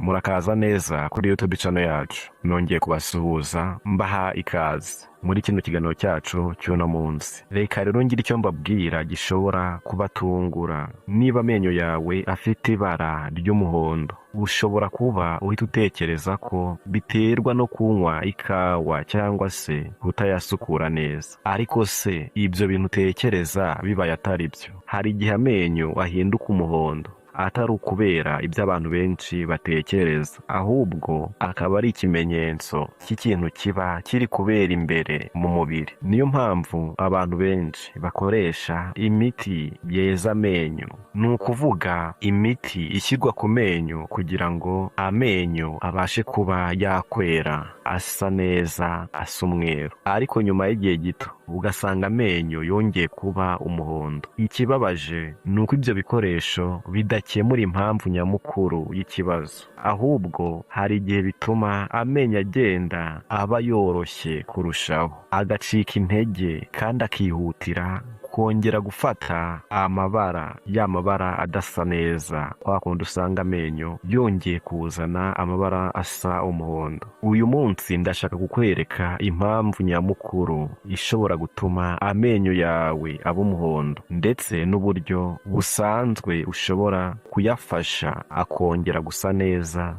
Murakaza neza kuri YouTube channel yacu. Nongeye kubasuhuza, mbaha ikaze muri kino kiganiro cyacu cy'uno munsi. Reka rero ngire icyo mbabwira gishobora kubatungura. Niba amenyo yawe afite ibara ry'umuhondo, ushobora kuba uhita utekereza ko biterwa no kunywa ikawa cyangwa se kutayasukura neza. Ariko se ibyo bintu utekereza bibaye atari byo? Hari igihe amenyo ahinduka umuhondo atari ukubera ibyo abantu benshi batekereza, ahubwo akaba ari ikimenyetso cy'ikintu kiba kiri kubera imbere mu mubiri. Niyo mpamvu abantu benshi bakoresha imiti yeza amenyo, ni ukuvuga imiti ishyirwa ku menyo kugira ngo amenyo abashe kuba yakwera, asa neza, asa umweru. Ariko nyuma y'igihe gito ugasanga amenyo yongeye kuba umuhondo. Ikibabaje ni uko ibyo bikoresho bidakemura impamvu nyamukuru y'ikibazo, ahubwo hari igihe bituma amenyo agenda aba yoroshye kurushaho, agacika intege kandi akihutira kongera gufata amabara, ya mabara adasa neza, kwa kundi usanga amenyo yongeye kuzana amabara asa umuhondo. Uyu munsi ndashaka kukwereka impamvu nyamukuru ishobora gutuma amenyo yawe aba umuhondo, ndetse n'uburyo busanzwe ushobora kuyafasha akongera gusa neza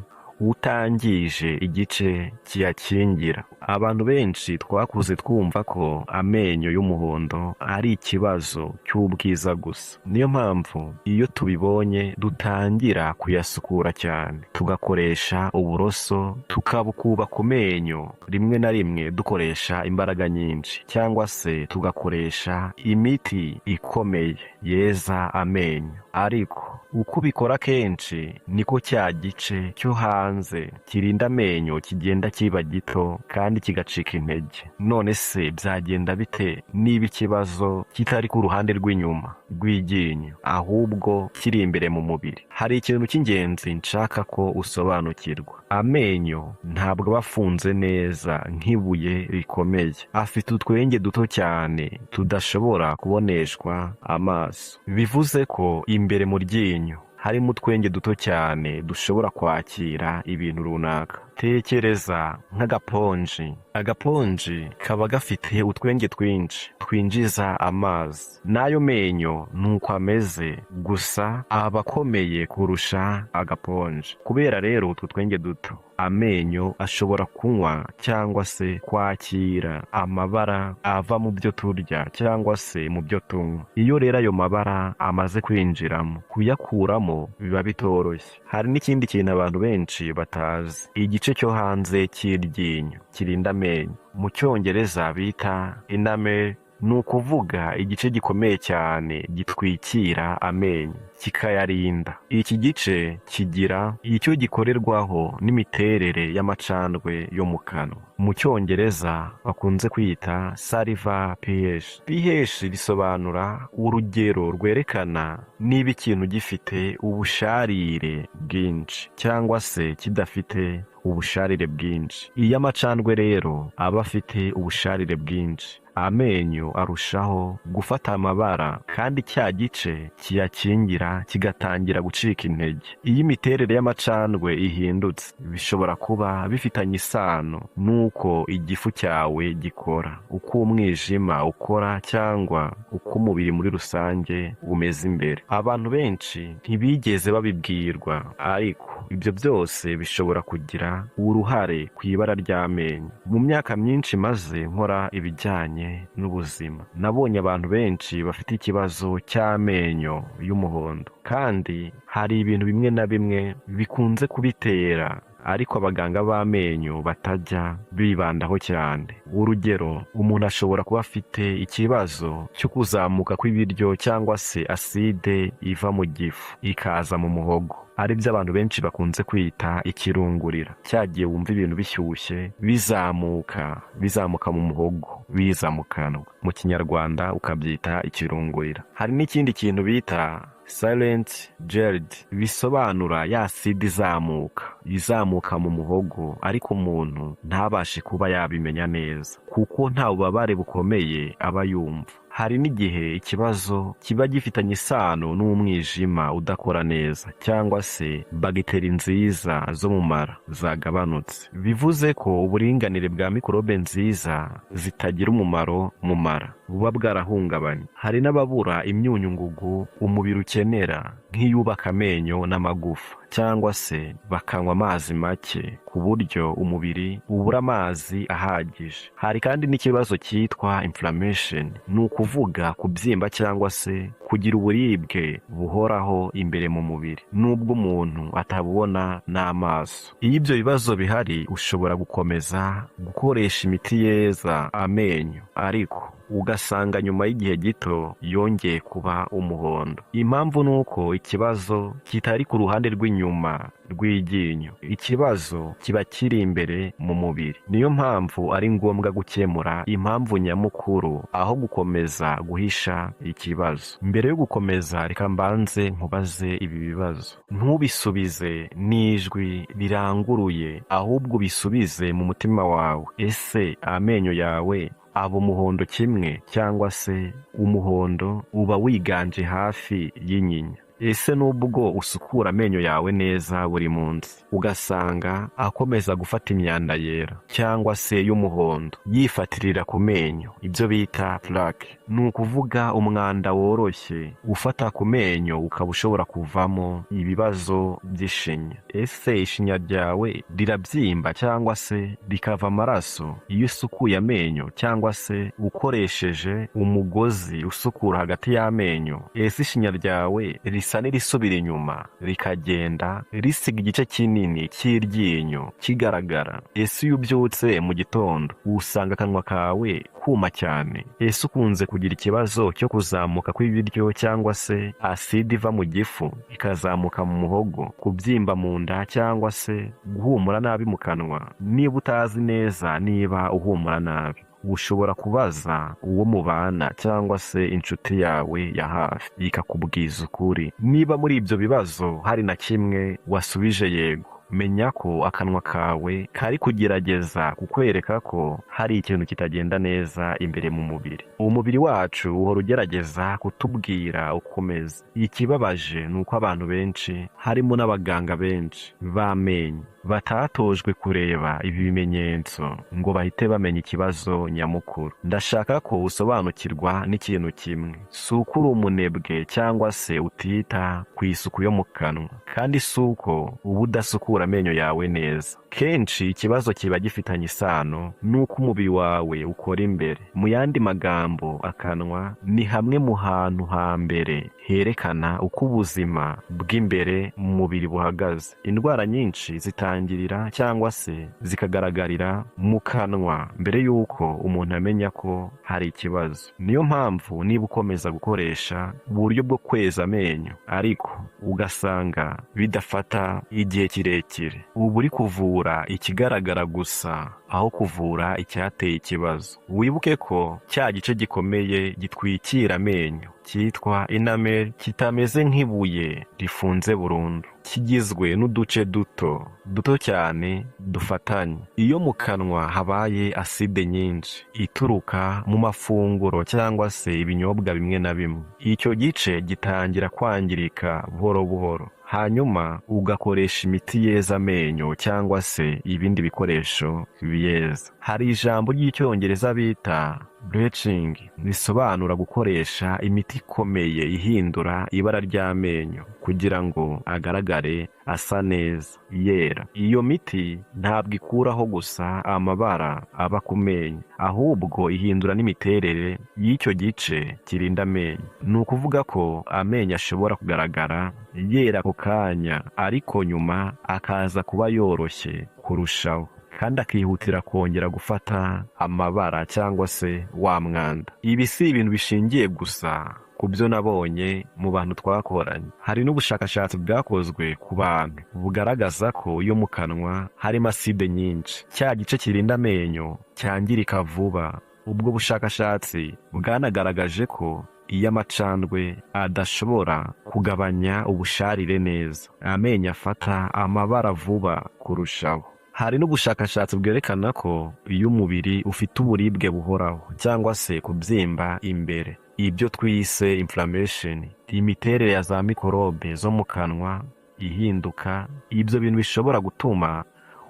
utangije igice kiyakingira. Abantu benshi twakuze twumva ko amenyo y'umuhondo ari ikibazo cy'ubwiza gusa. Niyo mpamvu iyo tubibonye dutangira kuyasukura cyane, tugakoresha uburoso tukabukuba ku menyo, rimwe na rimwe dukoresha imbaraga nyinshi, cyangwa se tugakoresha imiti ikomeye yeza amenyo. Ariko uko ubikora kenshi niko cya gice cyo hanze kirinda amenyo kigenda kiba gito kandi kigacika intege. None se byagenda bite niba ikibazo kitari ku ruhande rw'inyuma rw'iryinyo, ahubwo kiri imbere mu mubiri? Hari ikintu cy'ingenzi nshaka ko usobanukirwa. Amenyo ntabwo aba afunze neza nk'ibuye rikomeye, afite utwenge duto cyane tudashobora kuboneshwa amaso. Bivuze ko imbere mu ryinyo harimo utwenge duto cyane dushobora kwakira ibintu runaka. Tekereza nk'agaponji. Agaponji kaba gafite utwenge twinshi twinjiza amazi. N'ayo menyo ni uko ameze, gusa aba akomeye kurusha agaponji. Kubera rero utwo twenge duto, amenyo ashobora kunywa cyangwa se kwakira amabara ava mu byo turya cyangwa se mu byo tunywa. Iyo rero ayo mabara amaze kwinjiramo, kuyakuramo biba bitoroshye. Hari n'ikindi kintu abantu benshi batazi: igice cyo hanze cy'iryinyo kirinda amenyo, mu Cyongereza bita enamel, ni ukuvuga igice gikomeye cyane gitwikira amenyo kikayarinda. Iki gice kigira icyo gikorerwaho n'imiterere y'amacandwe yo mu kanwa, mu Cyongereza bakunze kwita saliva pH. pH risobanura urugero rwerekana niba ikintu gifite ubusharire bwinshi cyangwa se kidafite ubusharire bwinshi. Iyo amacandwe rero aba afite ubusharire bwinshi, amenyo arushaho gufata amabara kandi cya gice kiyakingira kigatangira gucika intege. Iyo imiterere y'amacandwe ihindutse, bishobora kuba bifitanye isano n'uko igifu cyawe gikora, uko umwijima ukora cyangwa uko umubiri muri rusange umeze imbere. Abantu benshi ntibigeze babibwirwa, ariko ibyo byose bishobora kugira uruhare ku ibara ry'amenyo. Mu myaka myinshi maze nkora ibijyanye n'ubuzima, nabonye abantu benshi bafite ikibazo cy'amenyo y'umuhondo, kandi hari ibintu bimwe na bimwe bikunze kubitera ariko abaganga b'amenyo batajya bibandaho cyane. Urugero, umuntu ashobora kuba afite ikibazo cyo kuzamuka kw'ibiryo cyangwa se aside iva mu gifu ikaza mu muhogo, aribyo abantu benshi bakunze kwita ikirungurira. Cya gihe wumva ibintu bishyushye bizamuka, bizamuka mu muhogo biza mu kanwa, mu Kinyarwanda ukabyita ikirungurira. Hari n'ikindi kintu bita silent GERD, bisobanura ya aside izamuka, izamuka mu muhogo, ariko umuntu ntabashe kuba yabimenya neza kuko nta bubabare bukomeye aba yumva. Hari n'igihe ikibazo kiba gifitanye isano n'umwijima udakora neza cyangwa se bagiteri nziza zo mu mara zagabanutse. Bivuze ko uburinganire bwa mikorobe nziza zitagira umumaro mu mara buba bwarahungabanye. Hari n'ababura imyunyungugu umubiri ukenera nk'iyubaka amenyo n'amagufa, cyangwa se bakanywa amazi make ku buryo umubiri ubura amazi ahagije. Hari kandi n'ikibazo cyitwa inflammation, ni ukuvuga kubyimba cyangwa se kugira uburibwe buhoraho imbere mu mubiri nubwo umuntu atabubona n'amaso. Iyo ibyo bibazo bihari, ushobora gukomeza gukoresha imiti yeza amenyo, ariko ugasanga nyuma y'igihe gito yongeye kuba umuhondo. Impamvu ni uko ikibazo kitari ku ruhande rw'inyuma rw'iryinyo, ikibazo kiba kiri imbere mu mubiri. Niyo mpamvu ari ngombwa gukemura impamvu nyamukuru aho gukomeza guhisha ikibazo. Mbere yo gukomeza, reka mbanze nkubaze ibi bibazo. Ntubisubize n'ijwi riranguruye, ahubwo ubisubize mu mutima wawe. Ese amenyo yawe aba umuhondo kimwe, cyangwa se umuhondo uba wiganje hafi y'inyinya? Ese nubwo usukura amenyo yawe neza buri munsi, ugasanga akomeza gufata imyanda yera cyangwa se y'umuhondo yifatirira ku menyo, ibyo bita plaque, ni ukuvuga umwanda woroshye ufata ku menyo ukaba ushobora kuvamo ibibazo by'ishinya? Ese ishinya ryawe rirabyimba cyangwa se rikava amaraso iyo usukuye amenyo cyangwa se ukoresheje umugozi usukura hagati y'amenyo? Ese ishinya ryawe risa n'irisubira inyuma rikagenda risiga igice kinini cy'iryinyo kigaragara? Ese iyo ubyutse mu gitondo usanga akanwa kawe kuma cyane? Ese ukunze kugira ikibazo cyo kuzamuka kw'ibiryo cyangwa se aside iva mu gifu ikazamuka mu muhogo, kubyimba mu nda cyangwa se guhumura nabi mu kanwa? Niba utazi neza niba uhumura nabi, ushobora kubaza uwo mubana cyangwa se inshuti yawe ya hafi ikakubwiza ukuri. Niba muri ibyo bibazo hari na kimwe wasubije yego, menya ko akanwa kawe kari kugerageza kukwereka ko hari ikintu kitagenda neza imbere mu mubiri. Umubiri wacu uhora ugerageza kutubwira ukomeza. Ikibabaje ni uko abantu benshi, harimo n'abaganga benshi b'amenyo, batatojwe kureba ibi bimenyetso ngo bahite bamenya ikibazo nyamukuru. Ndashaka ko usobanukirwa n'ikintu kimwe: si uko uri umunebwe cyangwa se utita ku isuku yo mu kanwa, kandi si uko uba udasukura amenyo yawe neza. Kenshi ikibazo kiba gifitanye isano n'uko umubiri wawe ukora imbere. Mu yandi magambo, akanwa ni hamwe mu hantu hambere herekana uko ubuzima bw'imbere mu mubiri buhagaze. Indwara nyinshi zitangirira cyangwa se zikagaragarira mu kanwa mbere y'uko umuntu amenya ko hari ikibazo. Niyo mpamvu niba ukomeza gukoresha uburyo bwo kweza amenyo ariko ugasanga bidafata igihe kirekire, uba uri kuvura ikigaragara gusa aho kuvura icyateye ikibazo. Wibuke ko cya gice gikomeye gitwikira amenyo cyitwa enamel kitameze nk'ibuye rifunze burundu. Kigizwe n'uduce duto duto cyane dufatanye. Iyo mu kanwa habaye aside nyinshi ituruka mu mafunguro cyangwa se ibinyobwa bimwe na bimwe, icyo gice gitangira kwangirika buhoro buhoro, hanyuma ugakoresha imiti yeza amenyo cyangwa se ibindi bikoresho biyeza. Hari ijambo ry'Icyongereza bita bleaching, risobanura gukoresha imiti ikomeye ihindura ibara ry'amenyo kugira ngo agaragare asa neza, yera. Iyo miti ntabwo ikuraho gusa amabara aba ku menyo, ahubwo ihindura n'imiterere y'icyo gice kirinda amenyo. Ni ukuvuga ko amenyo ashobora kugaragara yera ako kanya, ariko nyuma akaza kuba yoroshye kurushaho kandi akihutira kongera gufata amabara cyangwa se wa mwanda. Ibi si ibintu bishingiye gusa ku byo nabonye mu bantu twakoranye. Hari n'ubushakashatsi bwakozwe ku bantu bugaragaza ko iyo mu kanwa harimo aside nyinshi, cya gice kirinda amenyo cyangirika vuba. Ubwo bushakashatsi bwanagaragaje ko iyo amacandwe adashobora kugabanya ubusharire neza, amenyo afata amabara vuba kurushaho. Hari n'ubushakashatsi bwerekana ko iyo umubiri ufite uburibwe buhoraho cyangwa se kubyimba imbere, ibyo twise inflammation, imiterere ya za mikorobe zo mu kanwa ihinduka. Ibyo bintu bishobora gutuma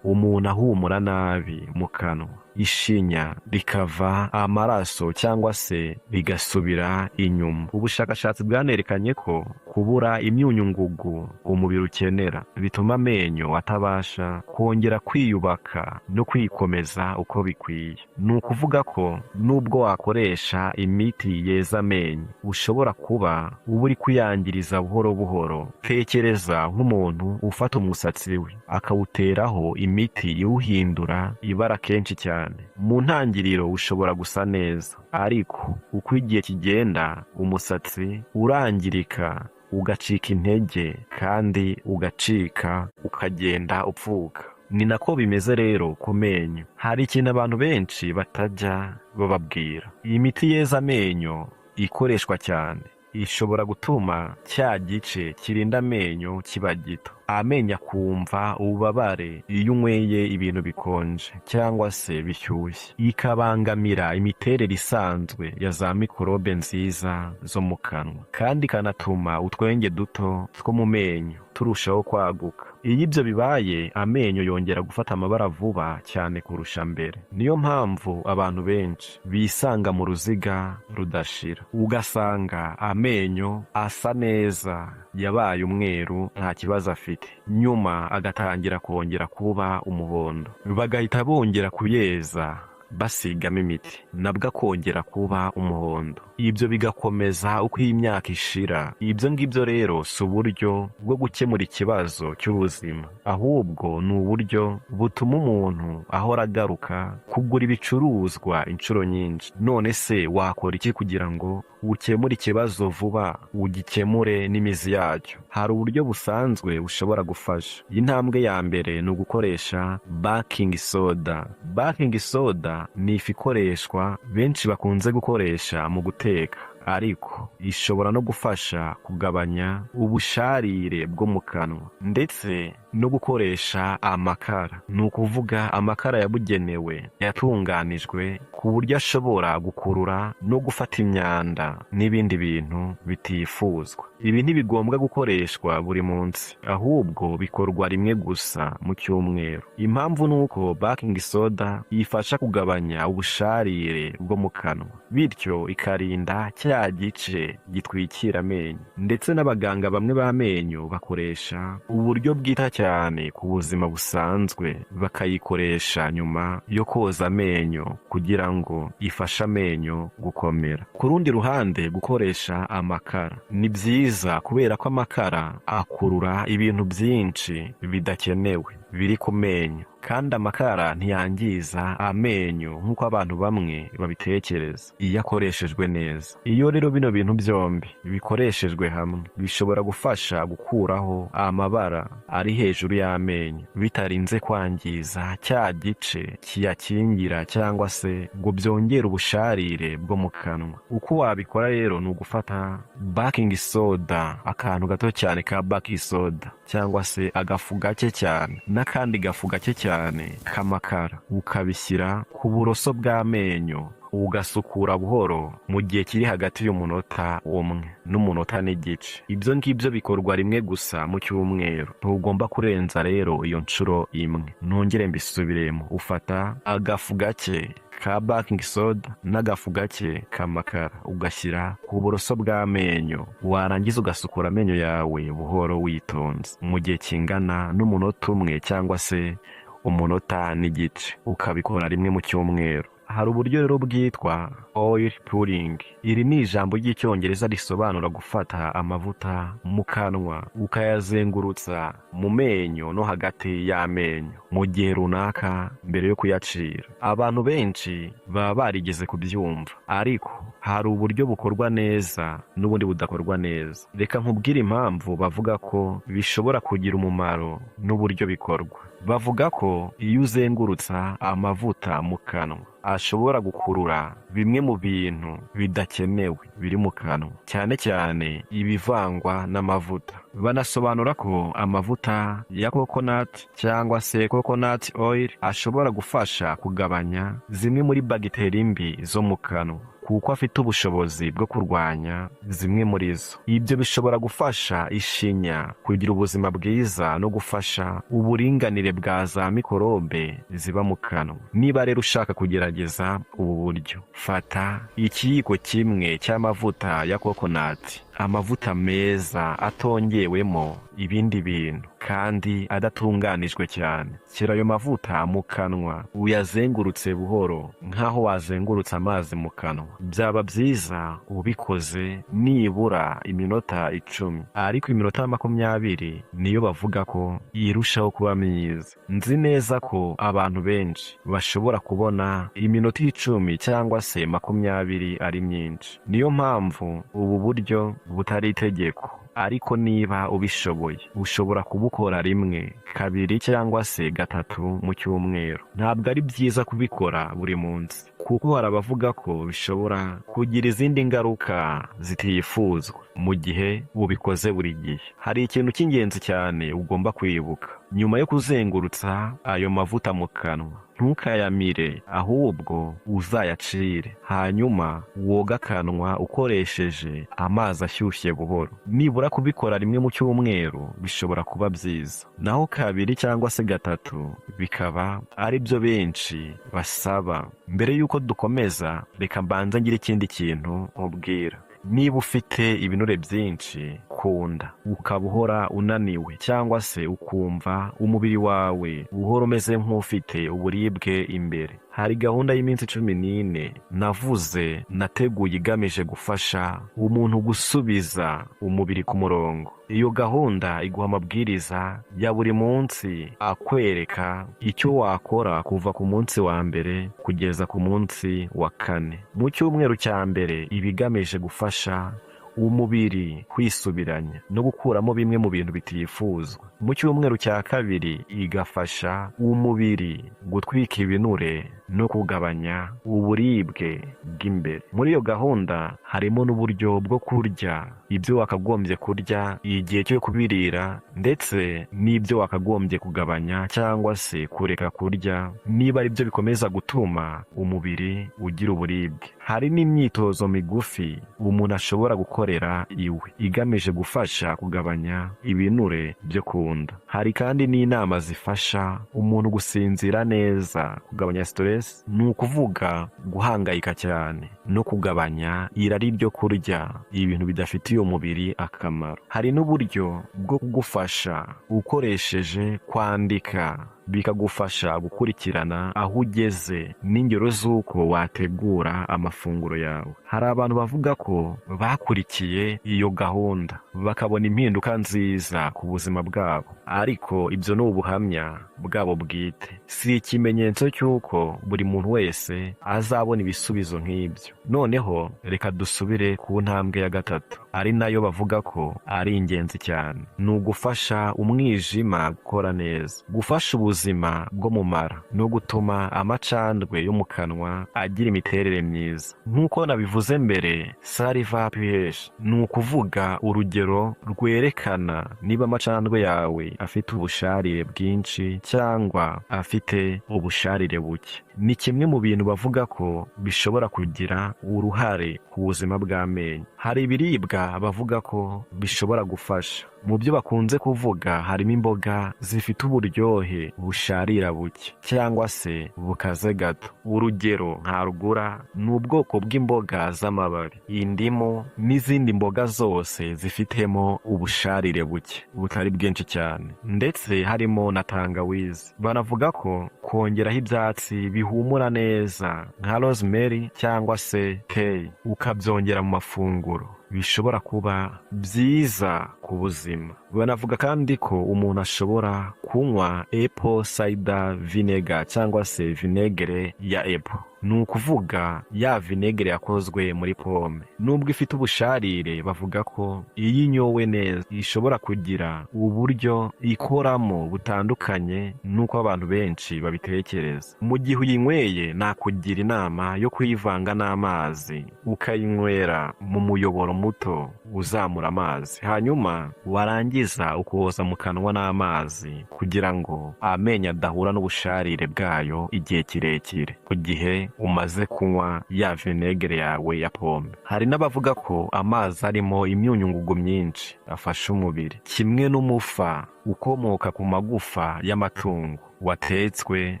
umuntu ahumura nabi mu kanwa, ishinya rikava amaraso cyangwa se rigasubira inyuma. Ubushakashatsi bwanerekanye ko kubura imyunyungugu umubiri ukenera bituma amenyo atabasha kongera kwiyubaka no kwikomeza uko bikwiye. Ni ukuvuga ko nubwo wakoresha imiti yeza amenyo, ushobora kuba uba uri kuyangiriza buhoro buhoro. Tekereza nk'umuntu ufata umusatsi we akawuteraho imiti iwuhindura ibara kenshi cyane. Mu ntangiriro ushobora gusa neza, ariko uko igihe kigenda umusatsi urangirika, ugacika intege kandi ugacika, ukagenda upfuka. Ni nako bimeze rero ku menyo. Hari ikintu abantu benshi batajya bababwira: iyi miti yeza amenyo ikoreshwa cyane ishobora gutuma cya gice kirinda amenyo kiba gito, amenyo akumva ububabare iyo unyweye ibintu bikonje cyangwa se bishyushye, ikabangamira imiterere isanzwe ya za mikorobe nziza zo mu kanwa, kandi ikanatuma utwenge duto two mu menyo turushaho kwaguka. Iyo ibyo bibaye, amenyo yongera gufata amabara vuba cyane kurusha mbere. Niyo mpamvu abantu benshi bisanga mu ruziga rudashira, ugasanga amenyo asa neza yabaye umweru nta kibazo afite, nyuma agatangira kongera kuba umuhondo, bagahita bongera kuyeza basigamo imiti, nabwo akongera kuba umuhondo. Ibyo bigakomeza uko imyaka ishira. Ibyo ngibyo rero si uburyo bwo gukemura ikibazo cy'ubuzima, ahubwo ni uburyo butuma umuntu ahora agaruka kugura ibicuruzwa inshuro nyinshi. None se wakora iki kugira ngo ukemure ikibazo vuba, ugikemure n'imizi yacyo? Hari uburyo busanzwe bushobora gufasha. Intambwe ya mbere ni ugukoresha baking soda. Baking soda ni ifu ikoreshwa benshi bakunze gukoresha mu guteka, ariko ishobora no gufasha kugabanya ubusharire bwo mu kanwa, ndetse no gukoresha amakara, ni ukuvuga amakara yabugenewe yatunganijwe ku buryo ashobora gukurura no gufata imyanda n'ibindi bintu bitifuzwa. Ibi ntibigombwa gukoreshwa buri munsi, ahubwo bikorwa rimwe gusa mu cyumweru. Impamvu ni uko baking soda ifasha kugabanya ubusharire bwo mu kanwa, bityo ikarinda cya gice gitwikira amenyo. Ndetse n'abaganga bamwe b'amenyo bakoresha uburyo bwita cyane ku buzima busanzwe, bakayikoresha nyuma yo koza amenyo kugira ngo ifashe amenyo gukomera. Ku rundi ruhande, gukoresha amakara ni byiza kubera ko amakara akurura ibintu byinshi bidakenewe biri ku menyo, kandi amakara ntiyangiza amenyo nk'uko abantu bamwe babitekereza iyo akoreshejwe neza. Iyo rero bino bintu byombi bikoreshejwe hamwe, bishobora gufasha gukuraho amabara ari hejuru y'amenyo bitarinze kwangiza cya gice kiyakingira cyangwa se ngo byongere ubusharire bwo mu kanwa. Uko wabikora rero ni ugufata baking soda, akantu gato cyane ka baking soda cyangwa se agafu gake cyane n'akandi gafu gake cyane k'amakara, ukabishyira ku buroso bw'amenyo, ugasukura buhoro mu gihe kiri hagati y'umunota umwe n'umunota n'igice. Ibyo ngibyo bikorwa rimwe gusa mu cyumweru, ntugomba kurenza rero iyo nshuro imwe. Nongere mbisubiremo: ufata agafu gake ka baking soda n'agafu gake k'amakara, ugashyira ku buroso bw'amenyo, warangiza ugasukura amenyo yawe buhoro witonze mu gihe kingana n'umunota umwe cyangwa se umunota n'igice, ukabikora rimwe mu cyumweru. Hari uburyo rero bwitwa oil pulling. Iri ni ijambo ry'Icyongereza risobanura gufata amavuta mu kanwa ukayazengurutsa mu menyo no hagati y'amenyo mu gihe runaka mbere yo kuyacira. Abantu benshi baba barigeze kubyumva, ariko hari uburyo bukorwa neza n'ubundi budakorwa neza. Reka nkubwire impamvu bavuga ko bishobora kugira umumaro n'uburyo bikorwa. Bavuga ko iyo uzengurutsa amavuta mu kanwa ashobora gukurura bimwe mu bintu bidakenewe biri mu kanwa, cyane cyane ibivangwa n'amavuta. Banasobanura ko amavuta ya coconut cyangwa se coconut oil ashobora gufasha kugabanya zimwe muri bagiteri mbi zo mu kanwa, kuko afite ubushobozi bwo kurwanya zimwe muri zo. Ibyo bishobora gufasha ishinya kugira ubuzima bwiza no gufasha uburinganire bwa za mikorobe ziba mu kanwa. Niba rero ushaka kugerageza ubu buryo, fata ikiyiko kimwe cy'amavuta ya coconut, amavuta meza atongewemo ibindi bintu kandi adatunganijwe cyane. Shyira ayo mavuta mu kanwa, uyazengurutse buhoro nk'aho wazengurutse amazi mu kanwa. Byaba byiza ubikoze nibura iminota 10, ariko iminota 20 niyo bavuga ko irushaho kuba myiza. Nzi neza ko abantu benshi bashobora kubona iminota 10 cyangwa se 20 ari myinshi. Niyo mpamvu ubu buryo butari itegeko, ariko niba ubishoboye ushobora kubukora rimwe, kabiri cyangwa se gatatu mu cyumweru. Ntabwo ari byiza kubikora buri munsi, kuko hari abavuga ko bishobora kugira izindi ngaruka zitifuzwa mu gihe ubikoze buri gihe. Hari ikintu cy'ingenzi cyane ugomba kwibuka: nyuma yo kuzengurutsa ayo mavuta mu kanwa, ntukayamire, ahubwo uzayacire, hanyuma woge akanwa ukoresheje amazi ashyushye buhoro. Nibura kubikora rimwe mu cyumweru bishobora kuba byiza, naho kabiri cyangwa se gatatu bikaba ari byo benshi basaba. Mbere y'uko dukomeza, reka mbanze ngire ikindi kintu nkubwira. Niba ufite ibinure byinshi ku nda, ukaba uhora unaniwe cyangwa se ukumva umubiri wawe uhora umeze nk'ufite uburibwe imbere, hari gahunda y'iminsi 14 navuze nateguye igamije gufasha umuntu gusubiza umubiri ku murongo. Iyo gahunda iguha amabwiriza ya buri munsi, akwereka icyo wakora kuva ku munsi wa mbere kugeza ku munsi wa kane. Mu cyumweru cya mbere iba igamije gufasha umubiri kwisubiranya no gukuramo bimwe mu bintu bitifuzwa. Mu cyumweru cya kabiri igafasha umubiri gutwika ibinure no kugabanya uburibwe bw'imbere. Muri iyo gahunda harimo n'uburyo bwo kurya, ibyo wakagombye kurya, igihe cyo kubirira, ndetse n'ibyo wakagombye kugabanya cyangwa se kureka kurya niba ari byo bikomeza gutuma umubiri ugira uburibwe. Hari n'imyitozo migufi umuntu ashobora gukorera iwe igamije gufasha kugabanya ibinure byo ku nda. Hari kandi n'inama zifasha umuntu gusinzira neza, kugabanya stress, ni ukuvuga guhangayika cyane, no kugabanya irari ryo kurya ibintu bidafitiye umubiri akamaro. Hari n'uburyo bwo kugufasha ukoresheje kwandika, bikagufasha gukurikirana aho ugeze n'ingero z'uko wategura amafunguro yawe. Hari abantu bavuga ko bakurikiye iyo gahunda bakabona impinduka nziza ku buzima bwabo, ariko ibyo ni ubuhamya bwabo bwite, si ikimenyetso cy'uko buri muntu wese azabona ibisubizo nk'ibyo. Noneho reka dusubire ku ntambwe ya gatatu, ari nayo bavuga ko ari ingenzi cyane: ni ugufasha umwijima gukora neza, gufasha ubuzima bwo mu mara no gutuma amacandwe yo mu kanwa agira imiterere myiza. Nk'uko nabivuze mbere, saliva pH ni ukuvuga urugero rwerekana niba amacandwe yawe afite ubusharire bwinshi cyangwa afite ubusharire buke. Ni kimwe mu bintu bavuga ko bishobora kugira uruhare ku buzima bw'amenyo. Hari ibiribwa bavuga ko bishobora gufasha. Mu byo bakunze kuvuga harimo imboga zifite uburyohe busharira buke cyangwa se bukaze gato. Urugero nka arugula, ni ubwoko bw'imboga z'amababi, indimu n'izindi mboga zose zifitemo ubusharire buke butari bwinshi cyane, ndetse harimo na tangawizi. Banavuga ko kongeraho ibyatsi bihumura neza nka rosemary cyangwa se teyi, ukabyongera mu mafunguro, bishobora kuba byiza ku buzima. Banavuga kandi ko umuntu ashobora kunywa apple cider vinegar cyangwa se vinegere ya apple, ni ukuvuga ya vinegere yakozwe muri pome. Nubwo ifite ubusharire, bavuga ko iyo inyowe neza ishobora kugira uburyo ikoramo butandukanye n'uko abantu benshi babitekereza. Mu gihe uyinyweye, nakugira inama yo kuyivanga n'amazi, ukayinywera mu muyoboro muto uzamura amazi, hanyuma warangiza ukoza mu kanwa n'amazi kugira ngo amenyo adahura n'ubusharire bwayo igihe kirekire ku gihe umaze kunywa ya vinegere yawe ya pome. Hari n'abavuga ko amazi arimo imyunyungugu myinshi afasha umubiri, kimwe n'umufa ukomoka ku magufa y'amatungo watetswe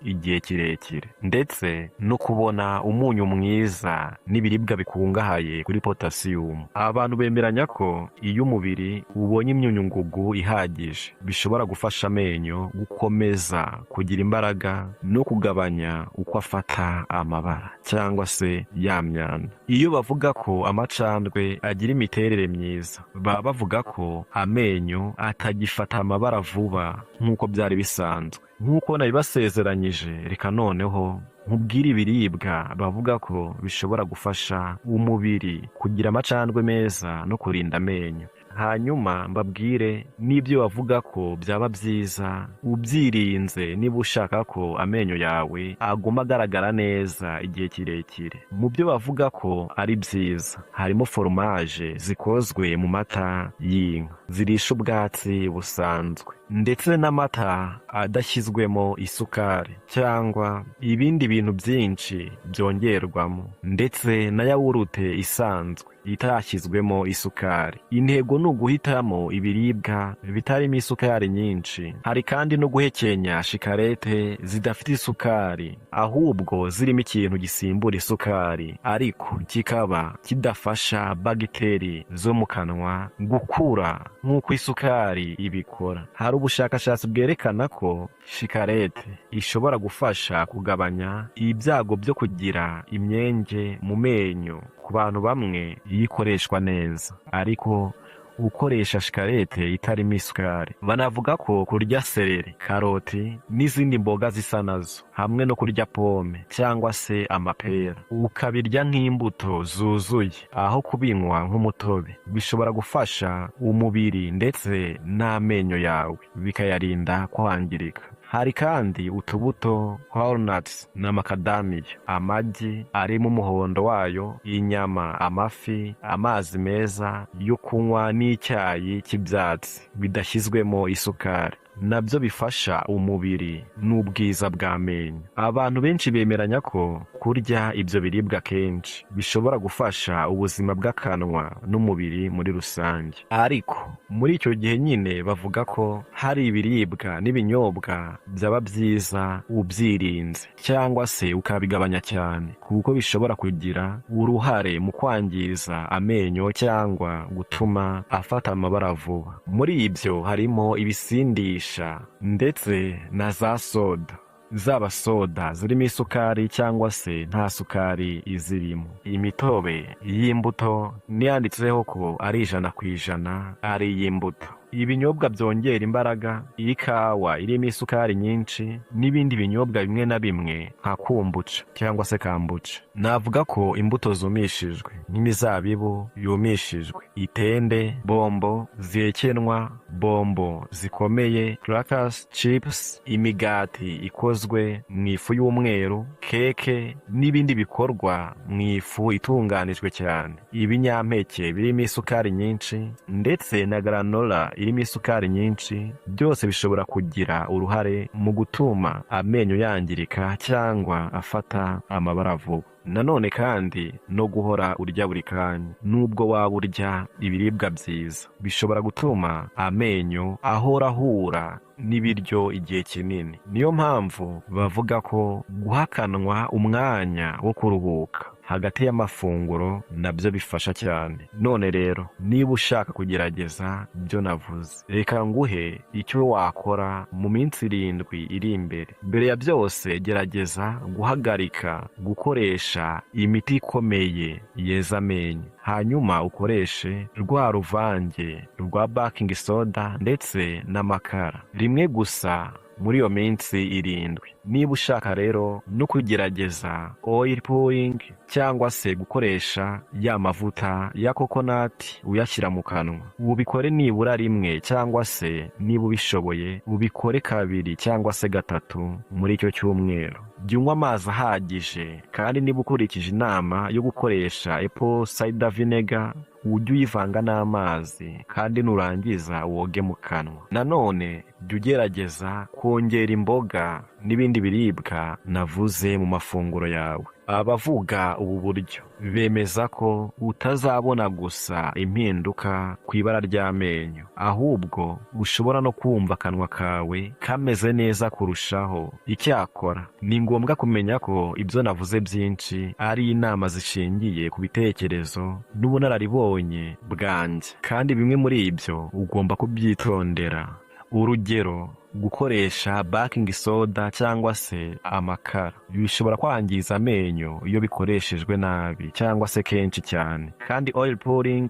igihe kirekire, ndetse no kubona umunyu mwiza n'ibiribwa bikungahaye kuri potasiyumu. Abantu bemeranya ko iyo umubiri ubonye imyunyungugu ihagije, bishobora gufasha amenyo gukomeza kugira imbaraga no kugabanya uko afata amabara cyangwa se ya myanda. Iyo bavuga ko amacandwe agira imiterere myiza, baba bavuga ko amenyo atagifata amabara vuba nk'uko byari bisanzwe. Nk'uko nabibasezeranyije, reka noneho nkubwire ibiribwa bavuga ko bishobora gufasha umubiri kugira amacandwe meza no kurinda amenyo, hanyuma mbabwire n'ibyo bavuga ko byaba byiza ubyirinze niba ushaka ko amenyo yawe aguma agaragara neza igihe kirekire. Mu byo bavuga ko ari byiza harimo foromaje zikozwe mu mata y'inka zirisha ubwatsi busanzwe, ndetse n'amata adashyizwemo isukari cyangwa ibindi bintu byinshi byongerwamo, ndetse na yawurute isanzwe itashyizwemo isukari. Intego ni uguhitamo ibiribwa bitarimo isukari nyinshi. Hari kandi no guhekenya shikarete zidafite isukari, ahubwo zirimo ikintu gisimbura isukari ariko kikaba kidafasha bagiteri zo mu kanwa gukura nk'uko isukari ibikora. Hari ubushakashatsi bwerekana ko shikarete ishobora gufasha kugabanya ibyago byo kugira imyenge mu menyo ku bantu bamwe iyo ikoreshwa neza, ariko ukoresha shikarete itarimo isukari. Banavuga ko kurya sereri, karoti n'izindi mboga zisa nazo, hamwe no kurya pome cyangwa se amapera, ukabirya nk'imbuto zuzuye aho kubinywa nk'umutobe, bishobora gufasha umubiri ndetse n'amenyo yawe, bikayarinda kwangirika. Hari kandi utubuto, walnuts na macadamia, amagi arimo umuhondo wayo, inyama, amafi, amazi meza yo kunywa n'icyayi cy'ibyatsi bidashyizwemo isukari, nabyo bifasha umubiri n'ubwiza bw'amenyo. Abantu benshi bemeranya ko kurya ibyo biribwa kenshi bishobora gufasha ubuzima bw'akanwa n'umubiri muri rusange. Ariko muri icyo gihe nyine bavuga ko hari ibiribwa n'ibinyobwa byaba byiza ubyirinze cyangwa se ukabigabanya cyane, kuko bishobora kugira uruhare mu kwangiza amenyo cyangwa gutuma afata amabara vuba. Muri ibyo harimo ibisindisha ndetse na za soda, zaba soda zirimo isukari cyangwa se nta sukari izirimo, imitobe y'imbuto n'iyanditseho ko ari 100% ari iy'imbuto, ibinyobwa byongera imbaraga, ikawa irimo isukari nyinshi n'ibindi binyobwa bimwe na bimwe nka kombucha cyangwa se kombucha. Navuga ko imbuto zumishijwe nk'imizabibu yumishijwe, itende, bombo zihekenwa, bombo zikomeye, crackers, chips, imigati ikozwe mu ifu y'umweru, keke n'ibindi bikorwa mu ifu itunganijwe cyane, ibinyampeke birimo isukari nyinshi ndetse na granola irimo isukari nyinshi, byose bishobora kugira uruhare mu gutuma amenyo yangirika cyangwa afata amabara vuba. Nanone kandi no guhora urya buri kanya, nubwo waba urya ibiribwa byiza, bishobora gutuma amenyo ahora ahura n'ibiryo igihe kinini. Niyo mpamvu bavuga ko guha akanwa umwanya wo kuruhuka. hagati y'amafunguro nabyo bifasha cyane. None rero, niba ushaka kugerageza ibyo navuze, reka nguhe icyo wakora mu minsi 7 iri imbere. Mbere ya byose, gerageza guhagarika gukoresha imiti ikomeye yeza amenyo, hanyuma ukoreshe rwa ruvange rwa baking soda ndetse n'amakara rimwe gusa muri iyo minsi 7. Niba ushaka rero no kugerageza oil pulling cyangwa se gukoresha ya mavuta ya coconut uyashyira mu kanwa, ubikore nibura rimwe, cyangwa se niba ubishoboye ubikore kabiri cyangwa se gatatu muri icyo cyumweru. Jya unywa amazi ahagije, kandi niba ukurikije inama yo gukoresha apple cider vinegar, ujye uyivanga n'amazi kandi nurangiza woge mu kanwa. Nanone jya ugerageza kongera imboga n'ibindi biribwa navuze mu mafunguro yawe. Abavuga ubu buryo bemeza ko utazabona gusa impinduka ku ibara ry'amenyo, ahubwo ushobora no kumva akanwa kawe kameze neza kurushaho. Icyakora ni ngombwa kumenya ko ibyo navuze byinshi ari inama zishingiye ku bitekerezo n'ubunararibonye bwanjye, kandi bimwe muri ibyo ugomba kubyitondera. Urugero, gukoresha baking soda cyangwa se amakara bishobora kwangiza amenyo iyo bikoreshejwe nabi cyangwa se kenshi cyane, kandi oil pulling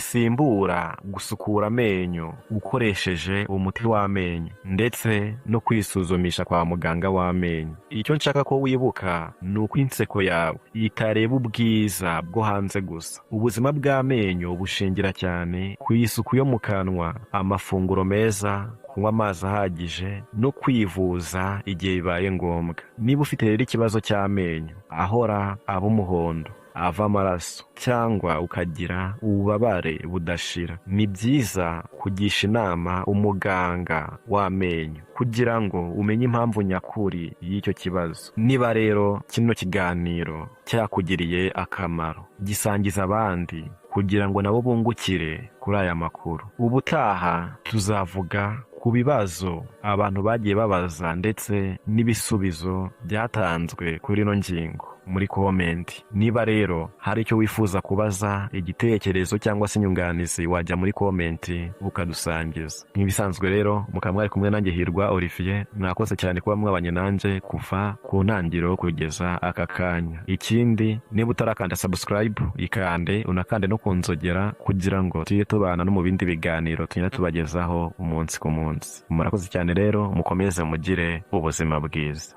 ntisimbura gusukura amenyo ukoresheje umuti w'amenyo ndetse no kwisuzumisha kwa muganga w'amenyo. Icyo nshaka ko wibuka ni uko inseko yawe itareba ubwiza bwo hanze gusa. Ubuzima bw'amenyo bushingira cyane ku isuku yo mu kanwa, amafunguro meza, kunywa amazi ahagije no kwivuza igihe bibaye ngombwa. Niba ufite rero ikibazo cy'amenyo ahora aba umuhondo, ava amaraso, cyangwa ukagira ububabare budashira, ni byiza kugisha inama umuganga w'amenyo kugira ngo umenye impamvu nyakuri y'icyo kibazo. Niba rero kino kiganiro cyakugiriye akamaro, gisangiza abandi kugira ngo nabo bungukire kuri aya makuru. Ubutaha tuzavuga ku bibazo abantu bagiye babaza ndetse n'ibisubizo byatanzwe kuri ino ngingo muri comment. Niba rero hari icyo wifuza kubaza, igitekerezo cyangwa se inyunganizi, wajya muri comment ukadusangiza. Nk'ibisanzwe rero, mukaba mwari kumwe nanjye Hirwa Olivier. Mwakoze cyane kuba mwabanye nanjye kuva ku ntangiriro kugeza aka kanya. Ikindi, niba utarakanda subscribe, ikande, unakande no ku nzogera kugira ngo tujye tubana no mu bindi biganiro tugenda tubagezaho umunsi ku munsi. Murakoze cyane rero, mukomeze mugire ubuzima bwiza.